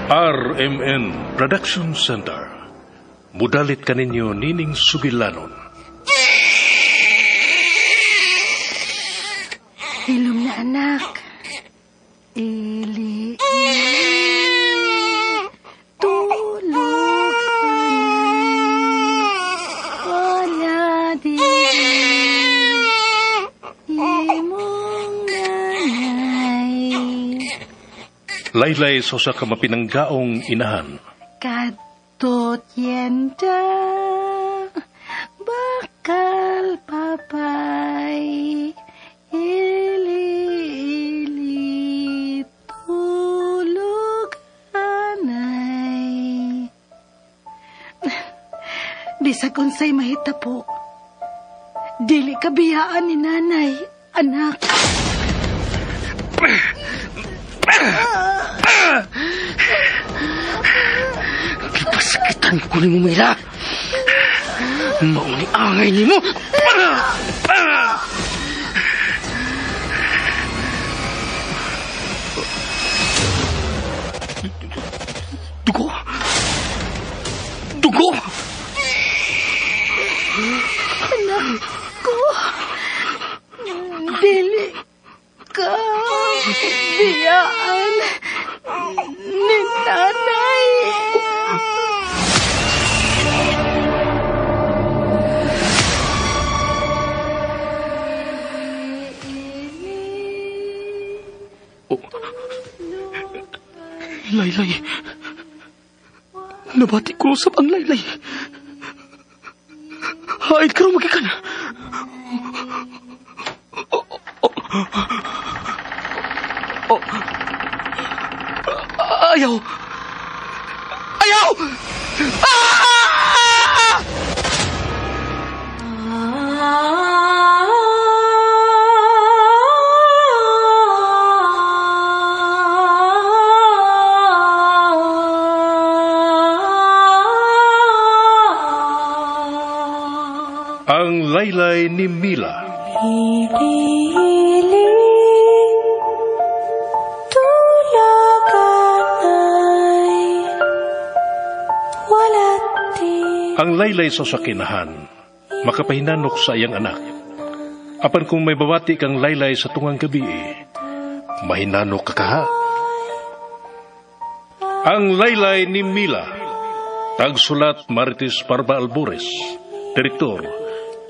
RMN Production Center. Mudalit kaninyo nining sugilanon. Hilom na, anak. Ili, ili, tulog anay. Wala di imong nanay. Laylay sa usa ka mapinanggaong inahan. Kadto tienda, bakal papay, ili, ili, tulog anay. Bisag unsay mahitapo, dili ka biyaan ni nanay, anak. Gipasakitan ko ni mo, Mila. Mauni angay ni mo. Dugo! Dugo! Anak ko, dili ka biyaan ni nanay. Oh. Laylay. Nabati ko usab ang laylay. Haid karon magikan. Oh, oh, oh. Ayaw. Ayaw! Ah! Ang laylay ni Mila. Ili, tulog anay, wala di. Ang laylay sa sakinahan, makapahinanok sa iyang anak. Apan kung may babati kang laylay sa tungang gabi, mahinanok ka kaha. Ang laylay ni Mila. Tagsulat Marites Parba Albores. Direktor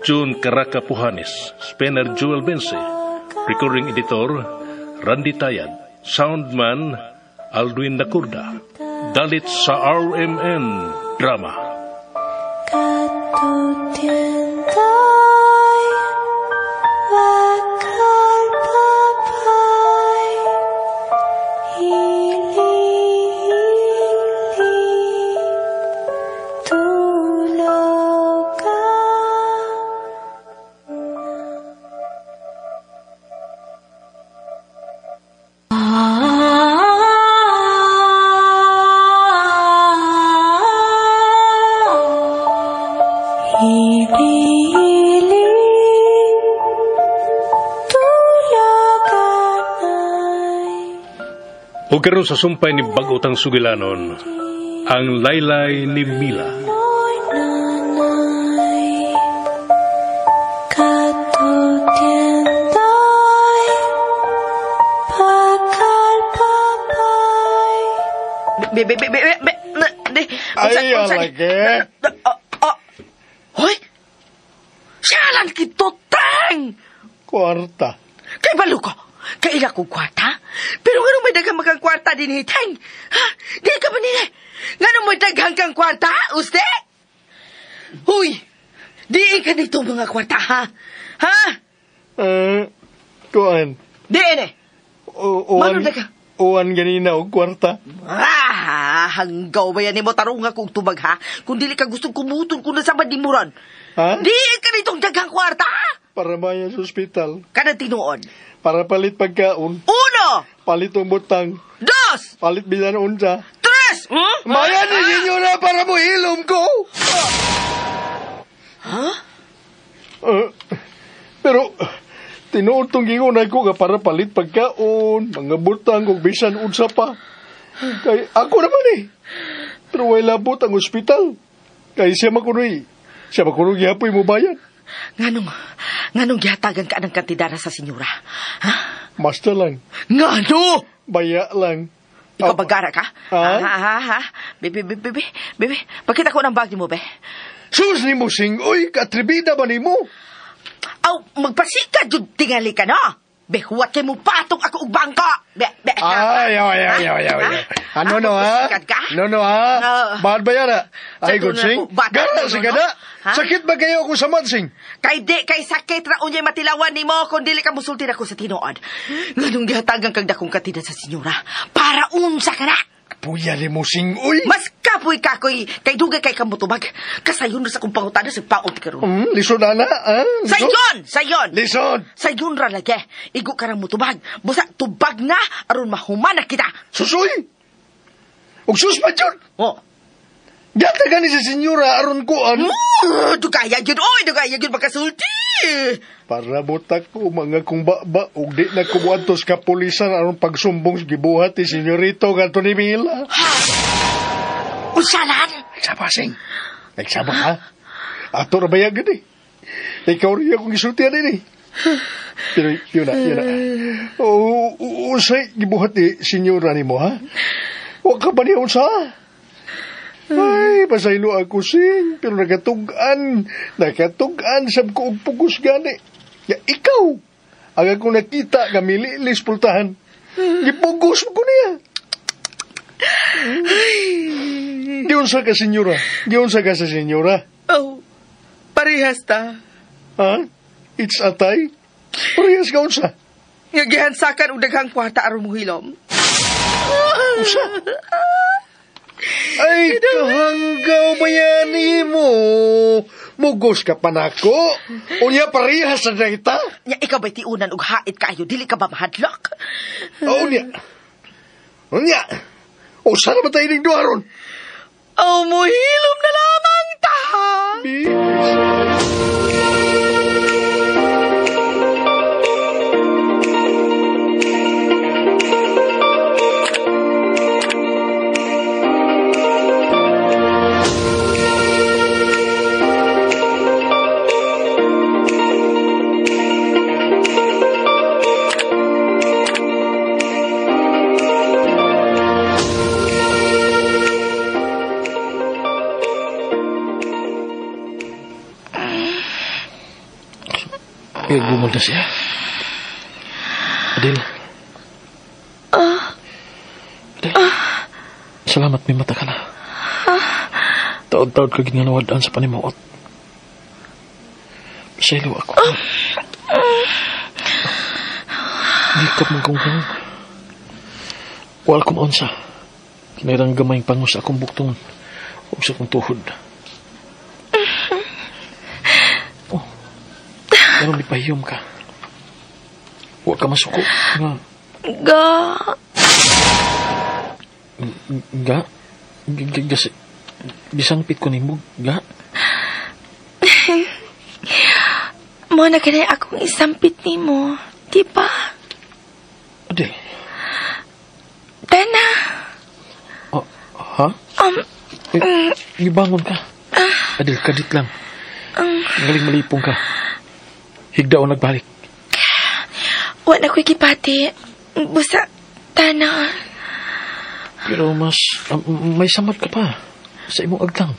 June Caraca Puhanes, Spencer Joel Bense, Recording Editor Randy Tayad, Soundman Aldwin Nakurda. Dalit sa RMN Drama. Katutientay, bakal papay, ili, ili, tulog ka. Ili, tulog anay. O karon sa sumpay ni bag-otang sugilanon, ang laylay ni Mila. Mo'y nanay, katutientay, bakal papay. Be, be, be, be, be, be, be, Ay, alage. Hoy! Siyalan kito, Teng! Kwarta. Kay balo ko, kaila kong kwarta? Pero ngano may daghang makang kwarta din, Teng? Ha? Di ka ba nila? Ngano may daghang kang kwarta, uste? Huy! Di ka dito mga kwarta, ha? Ha? Kuan. Di ini. Uwan, Mano daga? uwan ganina og kwarta. Ah, hanggaw ba yan mo tarunga kong tubag, ha? Kung dili ka gustong kumuton kung nasa badimuran. Ha? Di ka ditong daghang kwarta, ha? Para maya sa ospital. Kanang tinuon. Para palit pagkaon. Uno! Palit ang butang. Dos! Palit bilan unsa. Tres! Hmm? Maya ni ninyo na para mo hilom ko! Ha? Pero, tinuod tong gingunay ko nga para palit pagkaon, mga butang, kung bisan unsa pa. Kay ako naman eh. Pero way labot ang ospital. Kay siya makunoy. Siya makunoy gihapoy mo bayad. Nganong gihatagan ka ng kantidara sa senyora? Ha? Master lang. Ngano? Baya lang. Ikaw bagara ka? Ha? Ha? Bebe, bebe, bebe. Pakita ko ng bag mo, be. Sus ni mo, sing. Uy, katribida ba ni mo? Aw, magpasika, jud tingali ka, no? Be, huwat kay mo patong ako og bangko. Be, be. Ay, ay, ay, ay, ay. Ano no, ha? No, no, ha? Bad ba yan, ha? Ay, good sing. Gara, si gada. Sakit ba kayo ako sa madsing? Kay di, kay sakit ra unyay matilawan nimo kung dili ka musulti ako sa tinuod. Nganong gihatagan kag dakong katida sa senyora? Para unsa ka na? Puya ni mo, sing, uy. Mas kapoy ka koy, kay dugay kay kamutubag. Kasayon ra sa kong pangutana sa paot karon. Lisod ana, ha? Sayon, sayon. Lisod. Sayon ra lagi. Igo ka rang mutubag. Busa tubag na aron mahuman na kita. Susuy. Og sus pa jud. Oh. Gatagan ni sa senyora aron kuan. Dugaya jud, oy, dugaya jud makasulti. Para butak ko mga kung ba og di na kumuadtos ka pulisan aron pagsumbong sa gibuhat ni senyorito ngadto ni Mila. Unsalan? Nagsaba, sing. Nagsaba, ha? Ato na bayag gani. Ikaw rin akong isultihan din eh. Pero yun na, yun na. Unsay gibuhat ni senyora ni mo, ha? Huwag ka ba niya unsa? Ay, pasaylo ako, sing. Pero nakatug-an. Nakatug-an. Sab ko og pugos gani. Ya, ikaw, ang akong nakita nga mililis pultahan. Gipugos mo ko niya. Giunsa ka, senyora. Giunsa ka sa senyora. Oh, parehas ta. Ha? It's a tie? Parehas ka unsa? Nga gihansakan og daghang kwarta aron mohilom. Unsa? Ay, kahanggaw bayani mo. Mugos ka pa nako. Unya parehas sa data. Nya ikaw ba'y tiunan og hait kaayo? Dili ka ba mahadlok? Oh, unya. Unya. O, sana ba tayo ning duha ron? Oh, muhilom na lamang ta. Bis. Pinagbumol na siya. Adel. Adel. Salamat, may mata ka na. Taod-taod ka ginanawadaan sa panimuot. Pasaylo ako. Gikap mong kung. Wala kong maunsa. Kinairang gamay pangos akong buktong o sa akong tuhod. Oh. Pero may pahiyom ka. Huwag ka masuko. Nga. Ga. Ga? Gisangpit ko ni mo. Ga? Mo na kanay akong isampit ni mo. Di ba? Adel. Tana. Oh, ha? Gibangon ka. Adel, kadit lang. Galing malipong ka. Higda o nagbalik. Wa na ko'y gipati. Busa, tana. Pero mas, may samad ka pa. Sa imong agtang.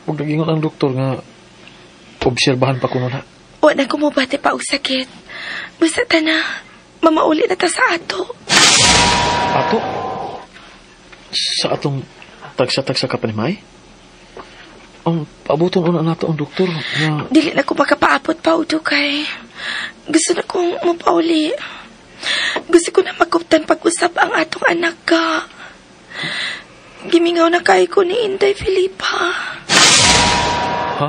Huwag nagingon ang doktor nga obserbahan pa ko na. Wa na kumubate pa og sakit. Busa, tana. Mamauli na ta sa ato. Ato? Sa atong tagsa-tagsa ka pa ni May? Ang paabuton una nato ang doktor nga... Dili na ko makapaabot pa, Udukay. Gusto na kong mapauli. Gusto ko na maguptan pag-usap ang atong anak ka. Gimingaw na kay ko ni Inday Felipa. Ha?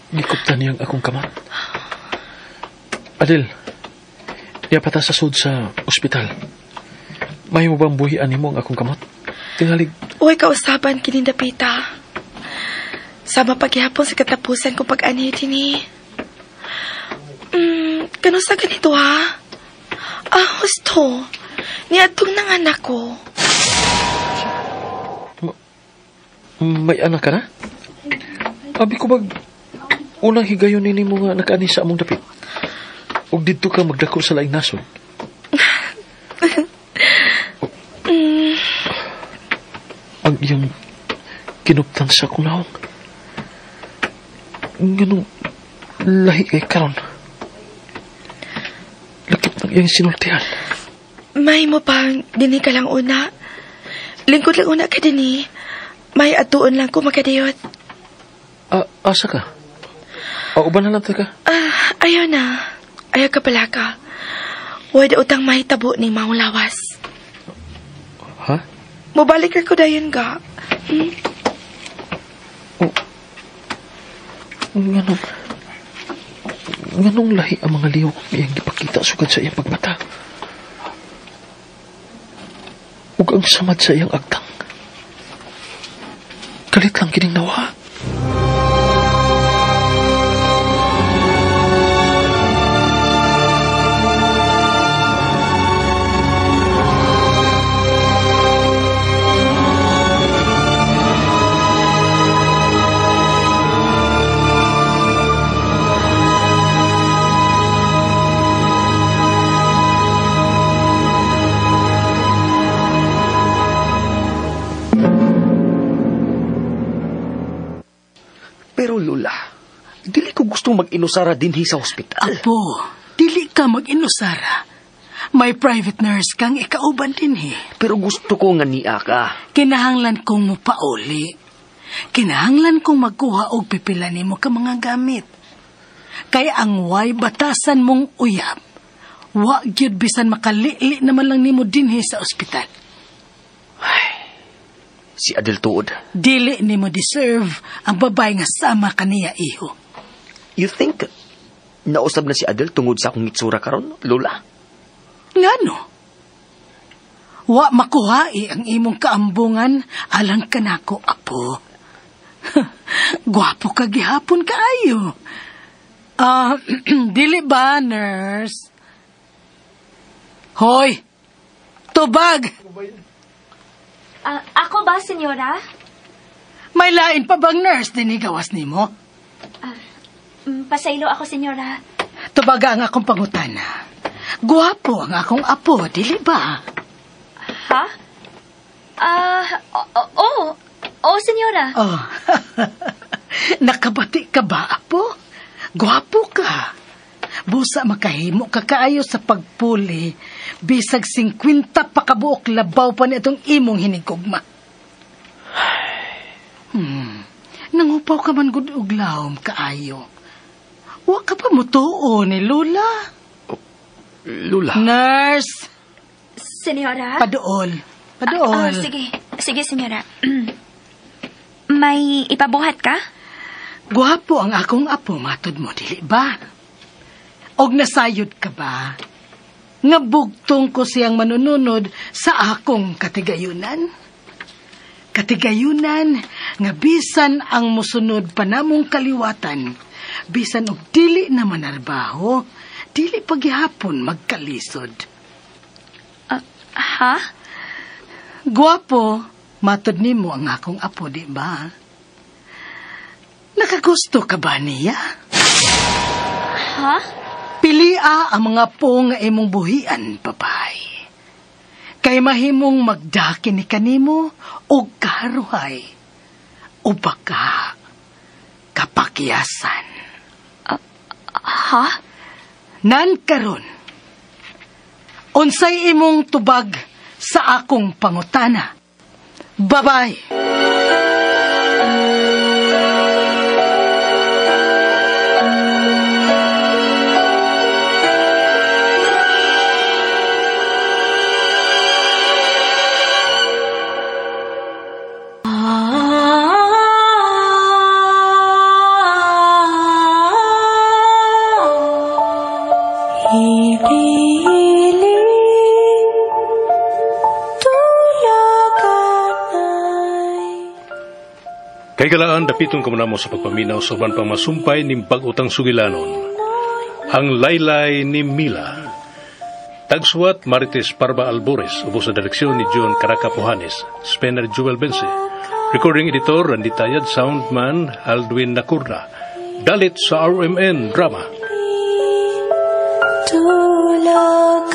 Gikuptan niyang akong kamot. Adel, niya pa ta sa sud sa ospital. May mo bang buhian nimo ang akong kamot? Tingalig. Uy, kausaban kining dapita. Sama paghihapon sa katapusan ko pag-anhi dinhi. Kano sa ganito ha? Ah, husto. Niadtong nanganak ko. May anak ka na? Abi ko bag unang higayon nini mo nga nakaani sa among dapit. Ug didto ka magdako sa laing nasod. Ang iyang kinuptan sa akong naong. Nganong lahi kay karon. Lakip ng iyang sinultihan. May mo pang dinhi ka lang una. Lingkod lang una ka dinhi. May atuon lang ko makadiyot. Asa ka? Uban na lang ta ka? Ayaw na. Ayaw ka pala ka. Huwag utang mahitabo ni maong lawas. Ha? Mubalik ko dayon ka. Hmm? Oh. Nganong lahi ang mga lihok iyang gipakita sugad sa iyang pagmata? Ug ang samad sa iyang agtang. Kalit lang kining nawa. Pero Lola, dili ko gustong mag-inusara dinhi sa ospital. Apo, dili ka mag-inusara. May private nurse kang ikauban dinhi. Pero gusto ko nga niya ka. Kinahanglan kong mupauli. Kinahanglan kong magkuha og pipila nimo ka mga gamit. Kay ang way batasan mong uyab. Wa gyud bisan makalili naman lang nimo dinhi sa ospital. Ay, si Adel tuod. Dili nimo deserve ang babae nga sama kaniya, iho. You think nausab na si Adel tungod sa akong itsura karon, Lola? Ngano? Wa makuhai ang imong kaambungan alang kanako, apo. Gwapo ka gihapon kaayo. Dili ba, nurse? Hoy! Tubag! Ako ba, senyora? May lain pa bang nurse din igawas nimo? Pasaylo ako, senyora. Tubaga ang akong pangutana. Guwapo ang akong apo, dili ba? Ha? Oo, senyora. Oh. Nakabati ka ba, apo? Guwapo ka. Busa makahimo ka kaayo sa pagpuli. Bisag 50 pa kabuok labaw pa nitong imong hinigugma. Nangupaw ka man gud og lawom kaayo. Wa ka pa mutuo ni Lola. Oh, Lola. Nurse. Senyora. Paduol. Paduol. Sige. Sige, senyora. May ipabuhat ka? Guwapo ang akong apo, matod mo, dili ba? Og nasayod ka ba? Nga bugtong ko siyang manununod sa akong katigayunan. Katigayunan nga bisan ang musunod pa namong kaliwatan, bisan og dili na manarbaho, dili paghihapon magkalisod. Ha? Guwapo, matod nimo ang akong apo, di ba? Nakagusto ka ba niya? Ha? Pilia ang mga po nga imong buhian, babay. Kay mahimong magdaki ni kanimo og kaharuhay o baka kapakyasan. Ha? Nan karon, unsay imong tubag sa akong pangutana? Babay! Kahigalaan, dapiton kamo namo sa pagpaminaw sa uban pang masumpay ning bag-otang sugilanon. Ang Laylay ni Mila. Tagsuwat Marites Parba Albores, ubos sa direksyon ni John Caracapuhanes, Spencer Jewel Bense. Recording editor Randy Tayad, soundman Aldwin Nakurda. Dalit sa RMN Drama. Tulog.